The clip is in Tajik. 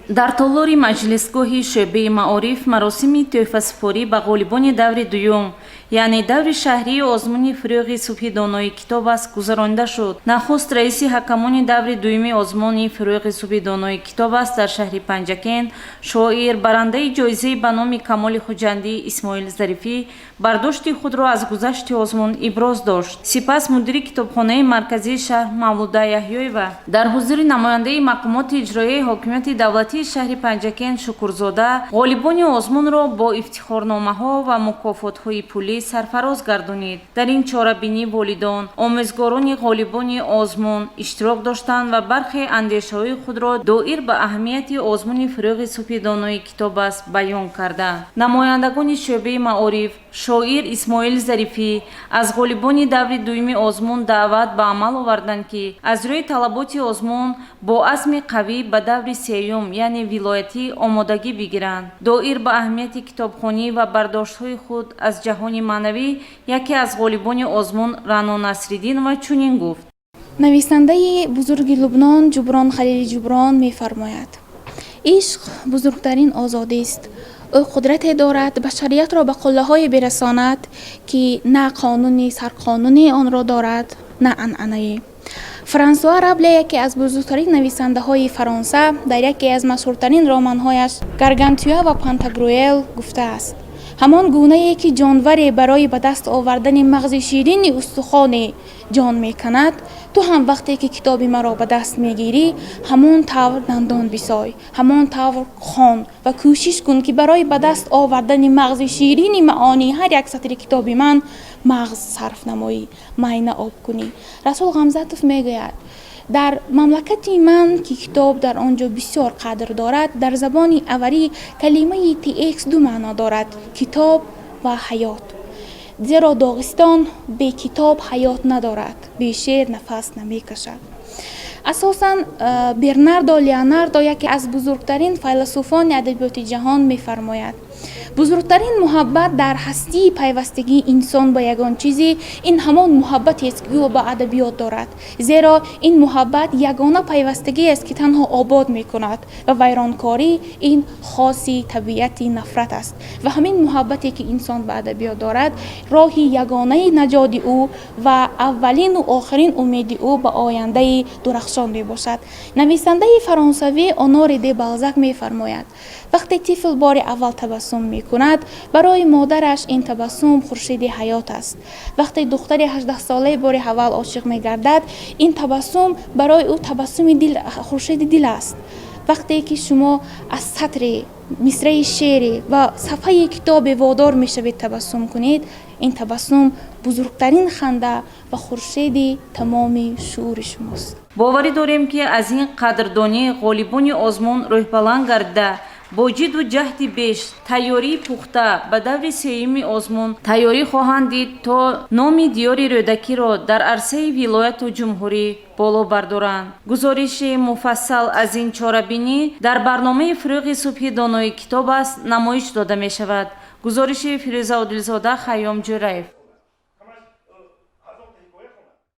Дар толори маҷлисгоҳи шӯъбаи маориф маросими тӯҳфасупорӣ ба ғолибони даври дуюм, яъне даври шаҳрии озмуни «Фурӯғи субҳи донои китоб аст» гузаронида шуд. Нахуст раиси ҳакамони даври дуюми озмуни «Фурӯғи субҳи донои китоб аст» дар шаҳри Панҷакент, шоир, барандаи ҷоизаи ба номи Камоли Хуҷандӣ Исмоил Зарифӣ бардошти худро аз гузашти озмун иброз дошт. Сипас мудири китобхонаи марказии шаҳр Мавлуда Яҳёева дар ҳузури намояндаи мақомоти иҷроияи ҳокимияти давлатии шаҳри Панҷакент Шукурзода ғолибони озмунро бо ифтихорномаҳо ва мукофотҳои пулӣ сарфароз гардонид. Дар ин чорабинӣ волидон, омӯзгорони ғолибони озмун иштирок доштанд ва бархе андешаҳои худро доир ба аҳамияти озмуни «Фурӯғи субҳи донои китоб аст» баён карданд. Намояндагони шӯъбаи маориф шоир Исмоил Зарифӣ аз ғолибони даври дуюми озмун даъват ба амал оварданд, ки аз рӯи талаботи озмун бо азми қавӣ ба даври сеюм, яъне вилоятӣ, омодагӣ бигиранд. Доир ба аҳамияти китобхонӣ ва бардоштҳои худ аз ҷаҳони маънавӣ яке аз ғолибони озмун Раъно Насриддинова чунин гуфт: Нависандаи бузурги Лубнон Ҷуброн Халили Ҷуброн мефармояд: «Ишқ бузургтарин озодист. Ӯ қудрате дорад, башариятро ба қуллаҳое бирасонад, ки на қонуни сарқонуне онро дорад, на анъанае». Франсуа Рабле, яке аз бузургтарин нависандаҳои Фаронса, дар яке аз машҳуртарин романҳояш «Гаргантюа ва Пантагруэл» гуфтааст: «Ҳамон гунае ки ҷонваре барои ба даст овардани мағзи ширини устухоне ҷон меканад, ту ҳам вақте ки китоби маро ба даст мегирӣ, ҳамон тавр дандон бисой, ҳамон тавр хон ва кӯшиш кун, ки барои ба даст овардани мағзи ширини маъонии ҳар як сатри китоби ман мағз сарф намоӣ, майна об кунӣ». Расул Ғамзатов мегӯяд: «Дар мамлакати ман, ки китоб дар он ҷо бисёр қадр дорад, дар забони аварӣ калимаи текст ду маъно дорад: китоб ва ҳаёт. Зеро Доғистон бе китоб ҳаёт надорад, бе шеър нафас намекашад». Асосан Бернардо Леонардо, яке аз бузургтарин файласуфони адабиёти ҷаҳон, мефармояд: «Бузургтарин муҳаббат дар ҳастии пайвастагии инсон ба ягон чизе ин ҳамон муҳаббатест, ки ӯ ба адабиёт дорад, зеро ин муҳаббат ягона пайвастагиест, ки танҳо обод мекунад ва вайронкорӣ ин хоси табиати нафрат аст». Ва ҳамин муҳаббате, ки инсон ба адабиёт дорад, роҳи ягонаи наҷоти ӯ ва аввалину охирин умеди ӯ ба ояндаи дурахшон мебошад. Нависандаи фаронсавӣ Оноре де Балзак мефармояд: «Вақте тифл бори аввал табассум мекунад, барои модараш ин табассум хуршеди ҳаёт аст. Вақте духтари 18-солаи бори аввал ошиқ мегардад, ин табассум барои ӯ табассуми дил, хуршеди дил аст. Вақте ки шумо аз сатри мисраи шеъре ва сафҳаи китобе водор мешавед табассум кунед, ин табассум бузургтарин ханда ва хуршеди тамоми шуъури шумост». Боварӣ дорем, ки аз ин қадрдонӣ ғолибони озмун рӯҳбаланд гардида, бо ҷидду ҷаҳди беш, тайёрии пухта ба даври сеюми озмун тайёрӣ хоҳанд дид, то номи диёри Рӯдакиро дар арсаи вилояту ҷумҳурӣ боло бардоранд. Гузориши муфассал аз ин чорабинӣ дар барномаи «Фурӯғи субҳи донои китоб аст» намоиш дода мешавад. Гузориши Фирӯза Одилзода, Хайём Ҷӯраев.